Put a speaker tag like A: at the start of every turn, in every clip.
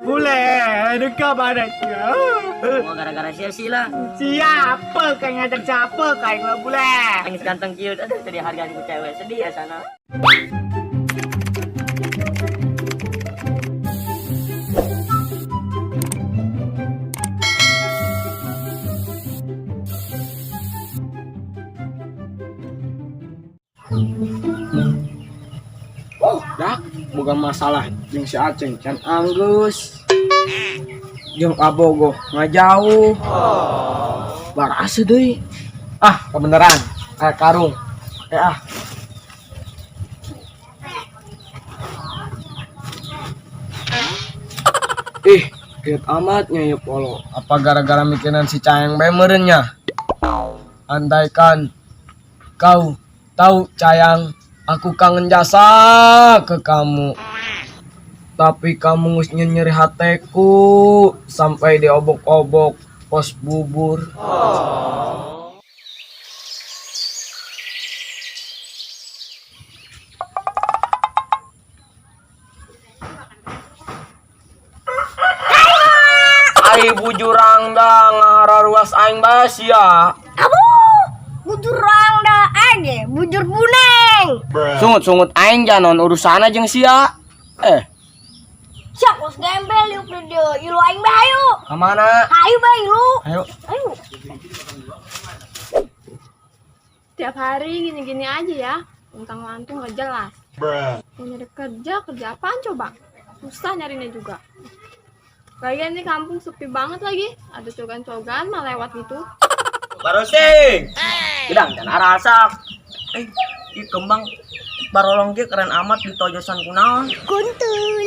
A: Bule, dekat mana?
B: Semua gara-gara sia lah.
A: Siapa kayak ngajak siapa kayak nggak bule?
B: Nangis ganteng kieu, aduh jadi harga ku cewek sedih ya sana.
C: Dak, bukan masalah jeung si Aceng can anggeus. Jeung abogoh ngajauh. Barasa deui. Ah, kebeneran. Kayak karung. Eh ah. Ih, kiat amatnya ya polo. Apa gara-gara mikiran si Cayang bae meureun nya? Andaikan kau tahu Cayang, aku kangen jasa ke kamu. Tapi kamu ngus nyeri hateku sampai diobok-obok pos bubur. Ai bujurang dah ngararuas aing bae sia.
D: Abu, bujur dah aja, bujur buneng.
C: Sungut-sungut aing janon urusana jeung sia. Eh,
D: Siap bos gembel yuk di dia, ilu aing bae ayo.
C: kemana?
D: Ayo bae ilu.
C: Ayo.
D: Ayo.
E: Tiap hari gini-gini aja ya. Tentang lantung gak jelas. Mau nyari kerja, kerja apaan coba? Susah nyarinya juga. Lagian nih kampung sepi banget lagi. Ada cogan-cogan mah lewat gitu.
B: Barosing. Gedang dan arasak. Eh, ieu kembang barolong ge keren amat di tojosan kunaon.
D: Kuntul.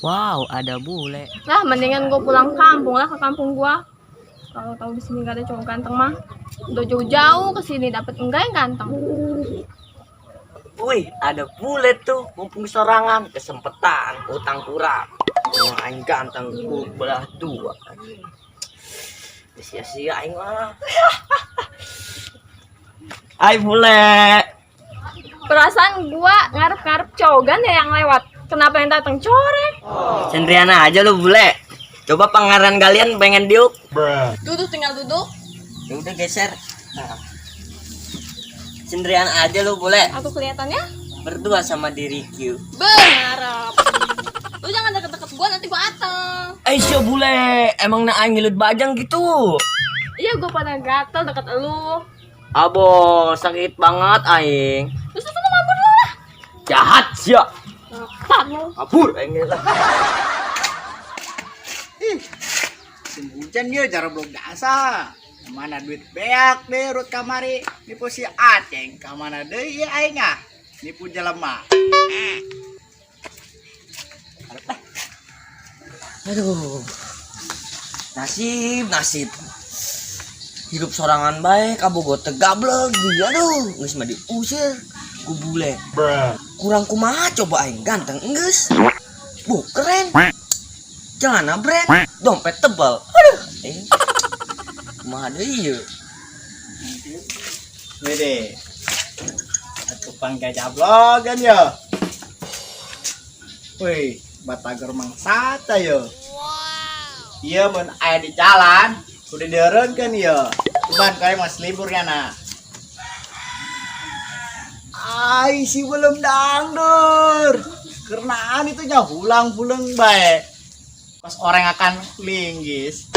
B: Wow, ada bule.
E: Lah, mendingan gue pulang kampung lah ke kampung gua. Kalau tahu di sini gak ada cowok ganteng mah. Udah jauh-jauh ke sini dapat enggak yang ganteng.
B: Wih, ada bule tuh, mumpung sorangan, kesempetan, utang kurang. Wah, aing ganteng ku belah dua. Sia-sia aing mah. Hai bule.
E: Perasaan gua ngarep-ngarep cogan ya yang lewat. Kenapa yang datang corek?
B: Sendirian aja lu bule. Coba pangeran kalian pengen diuk.
E: Duduk tinggal duduk.
B: Ya udah geser. Nah. Sendirian aja lu bule.
E: Aku kelihatannya
B: Berdua sama diriku.
E: bengarep. Lu jangan deket-deket gua nanti gua ateng.
B: Eh sio bule, emang nak aing ngilut bajang gitu.
E: Iya gua pada gatel deket lu.
B: Abo, sakit banget aing.
E: Terus lu mabur lu lah.
B: Jahat sia.
E: Bangsat lu.
B: Kabur aing lah.
A: Musim hujan dia cara belum dasa. Mana duit beak deh rut kamari. Nipu si Aceng kamana deui ieu aing ah. Nipu jelema.
B: Aduh. Nasib, nasib. Hidup sorangan baik, kabogoh tegablek dia aduh, geus mah diusir ku bule. Kurang kumaha coba aing ganteng enggeus. Bu, keren. Celana brand, dompet tebal. Aduh, aing. Kumaha deui ieu?
A: Wede. Atuh panggajablogan yo. Wih, batagor mangsata yo. Iya mun aya di jalan, udah dieureunkeun yo. Cuman kaya mas liburnya nak. Ai si belum dangdur. Kernaan itu nya hulang-huleng bae. Pas orang akan linggis.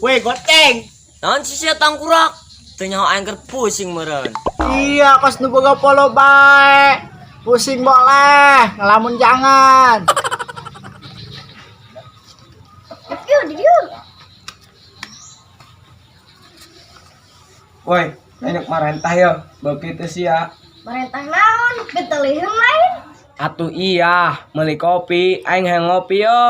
A: Weh, goceng.
B: Naon sih sia tangkurak? Teu nyaho aing keur pusing meureun.
A: Iya, pas nu boga polo bae. Pusing boleh, ngelamun jangan.
D: Yuk, di dieu.
C: Woi, banyak marentah yo. Begitu sia.
D: Merentah naon, keteliheun lain.
C: Atuh iya, meuli kopi, aing hayang ngopi yo.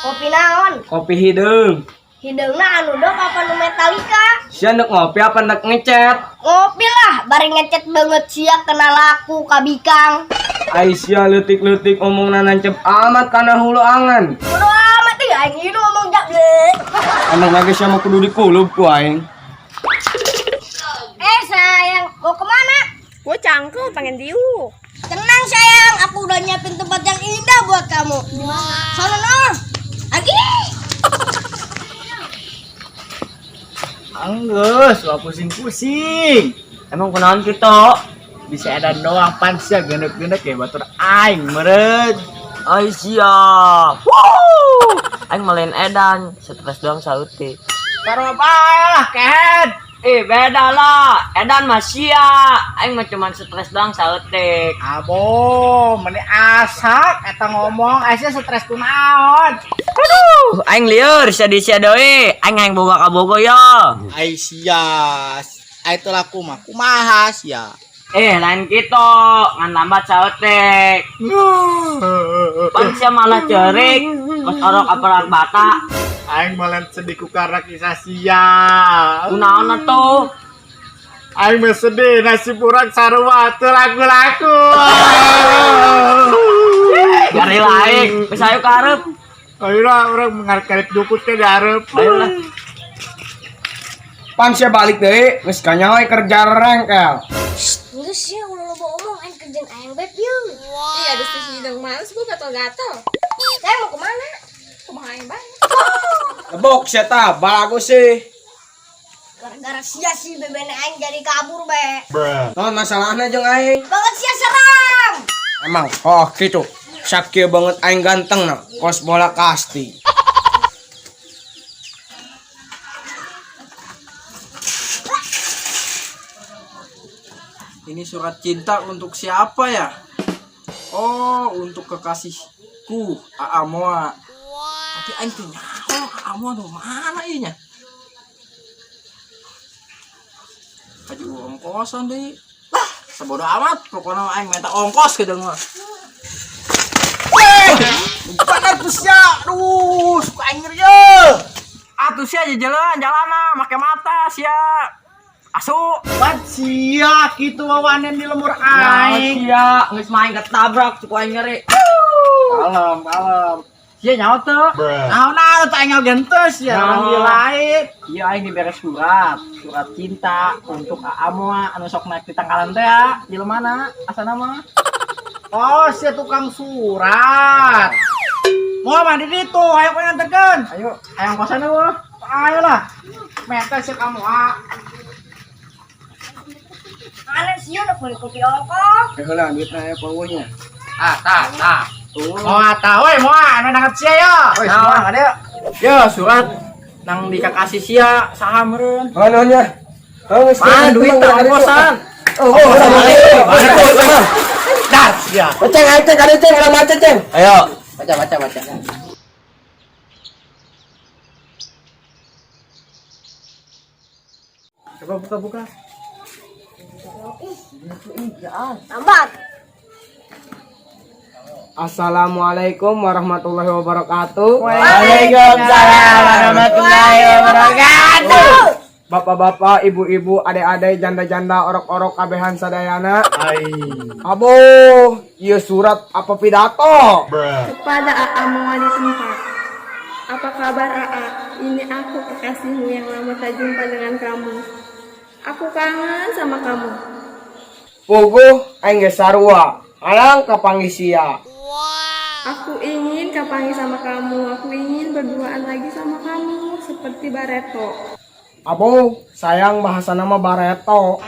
D: Kopi naon?
C: Kopi hideung.
D: Hideungna anu dok apa nu Metallica?
C: Sia ndek ngopi apa ndek ngechat?
D: Ngopi lah, bareng ngecet banget sia kenal aku kabikang.
C: Aisyah leutik-leutik omongna nancep amat kana hulu angan.
D: Bodo amat ih aing ieu ngomong jak.
C: Emang lagi sia mah kudu dikulub ku aing.
D: Eh sayang, mau kemana?
E: Gua cangkel pengen diuk.
D: Tenang sayang, Sayang, aku udah nyiapin tempat yang indah buat kamu. Sono no. Lagi.
A: Anggeus, wah pusing-pusing.
B: Emang kunaon kitu?
A: Bisa edan doang pan sia genek-genek ya batur aing meureun.
B: Ai siap. Wuh. Aing mah lain edan, stres doang saeutik.
A: Taruh bae lah kehed.
B: Eh beda lah, edan mah sia. Aing mah cuman stres doang saeutik.
A: Abo, meni asak eta ngomong aya stres kunaon.
B: Aduh, aing lieur sia di sia deui. Aing hayang boga kabogo yo.
A: Ai sia, ai teu laku mah kumaha sia.
B: Eh, lain kitu, ngan lambat saeutik. Pan sia malah cerik, kos orok aparat bata.
A: Aing malah sedih ku karena kisah sia.
B: Kunaon atuh?
A: Aing mah sedih nasib urang sarua teu laku-laku.
B: Gari lain, geus ayo ka hareup.
A: Ayo lah, urang mengarep jukut ke hareup.
B: Ayo lah.
C: Pan sia balik deui, geus kanyaho kerja rengkel.
D: Geus ya ulah loba omong aing kerjaan aing beb yeuh.
E: Iya, ada si hidung males gua gatel-gatel.
D: Saya mau kemana?
E: Kumaha aing bae.
C: Lebok sia tah, balago sih.
D: Gara-gara sia sih bebene aing jadi kabur be.
C: Naon masalahna jeung aing?
D: Banget sia serang.
C: Emang, oh gitu. Sakieu banget aing ganteng na, kos bola kasti.
F: Ini surat cinta untuk siapa ya? Oh, untuk kekasihku, Aa Moa. Tapi aing teu nyaho Aa Moa nu mana ieu nya? Haji ongkosan deui. Lah, sabodo amat pokoknya aing minta ongkos ke mah.
A: Bener tuh sia. Aduh, suka aing ngeri ye.
F: Atuh sia jalan jalana make mata sia. Asu.
A: Pan sia kitu wawanen di lemur aing.
B: Sia, geus main ketabrak cukup aing ngeri.
A: Kalem, kalem.
F: Sia nyaho teu?
A: Naon naon teh aing gentes ya orang
F: Naon.
A: di lain.
F: Iya aing dibere surat, surat cinta untuk Aa Moa anu sok naik di tangkalan teh ya, di mana asana mah.
A: Oh, sia tukang surat. Mau mandi ditu, ayo kau nganterkeun.
F: Ayo, ayang kosan mah.
A: Ayo lah. Meta sia kamu ah.
D: Mana sih udah beli kopi ongkos.
C: Eh heula duitna aya pawuhnya.
A: Ah, tah, tah. Mau tah, woi, mau anu nangkep sia yo.
F: Woi, semua ada. Yo, surat nang dikasih sia saha meureun.
C: Oh, naon nya? Oh, geus
F: Mana duit teh ongkosan?
C: Oh, oh,
A: Dar sia.
C: Ceng, ayo ceng, ada ceng, ada macet ceng.
B: Ayo.
F: Baca baca baca. Coba buka buka.
D: Lambat.
C: Assalamualaikum warahmatullahi wabarakatuh.
B: Waalaikumsalam warahmatullahi wabarakatuh.
C: Bapak-bapak, ibu-ibu, adik-adik, janda-janda, orok-orok, kabehan sadayana. Abo, ieu surat apa pidato?
E: Kepada Aa Moa di tempat. Apa kabar Aa? Ini aku kekasihmu yang lama tak jumpa dengan kamu. Aku kangen sama kamu.
C: Puguh aing geus sarua. Halang kapanggih sia.
E: Aku ingin kapangi sama kamu. Aku ingin berduaan lagi sama kamu seperti Bareto.
C: Abo, sayang bahasa nama bareto.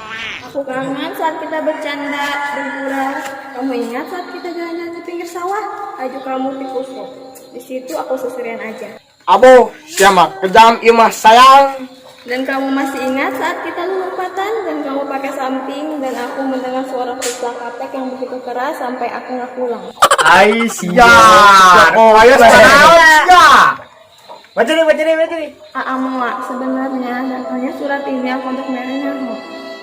E: Aku kangen saat kita bercanda, bergurau. Kamu ingat saat kita jalan-jalan di pinggir sawah? Aju kamu tikusuk. Di situ aku seserian aja.
C: Abo, sia mah kejam ieu mah sayang.
E: Dan kamu masih ingat saat kita lompatan dan kamu pakai samping dan aku mendengar suara kuplak katek yang begitu keras sampai aku nggak pulang.
A: Ai sia.
C: Oh,
A: Ayo naon sia. Baca nih, baca nih, baca nih.
E: Aa Moa, sebenarnya datangnya surat ini aku untuk Nyaho.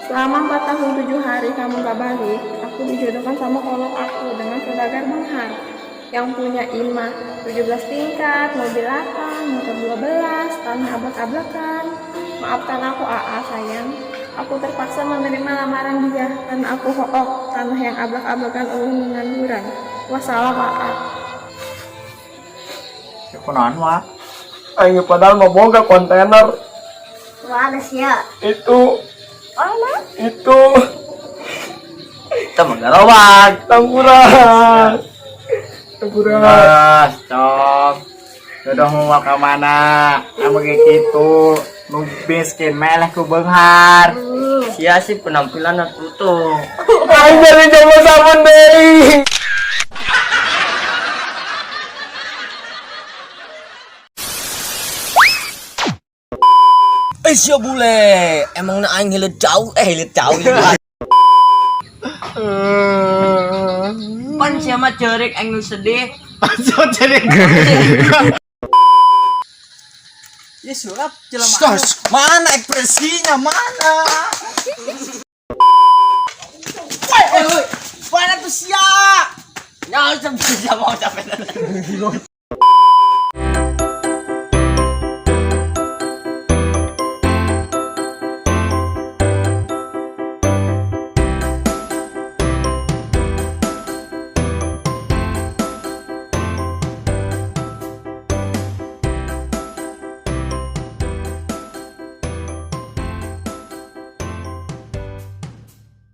E: Selama 4 tahun 7 hari kamu gak balik, aku dijodohkan sama kolot aku dengan saudagar benghar yang punya imah 17 tingkat, mobil 8, motor 12, tanah ablak-ablakan. Maafkan aku Aa sayang. Aku terpaksa menerima lamaran dia karena aku hook tanah yang ablak-ablakan eueuh pengangguran. Wassalam Aa.
A: Ya kunaon wah?
C: Aing padahal mah boga kontainer
D: Mana sih ya?
C: itu
D: Mana?
C: itu
B: Eta mah garobag.
C: Tangkuras. Tangkuras.
A: Bos, cong. Jodoh mau ke mana? Kamu kayak gitu. Nu miskin meleh ku beunghar.
B: Sia sih penampilan tuh.
C: Aing jadi coba sabun deui.
B: Eh sia bule, emang na aing hileut jauh, eh hileut jauh. Pan sia mah ceurik aing nu sedih.
F: Ya surat jelema.
A: Mana ekspresinya? Mana? Woi, woi, mana tuh sia?
B: Nyawa sampai mau sampai.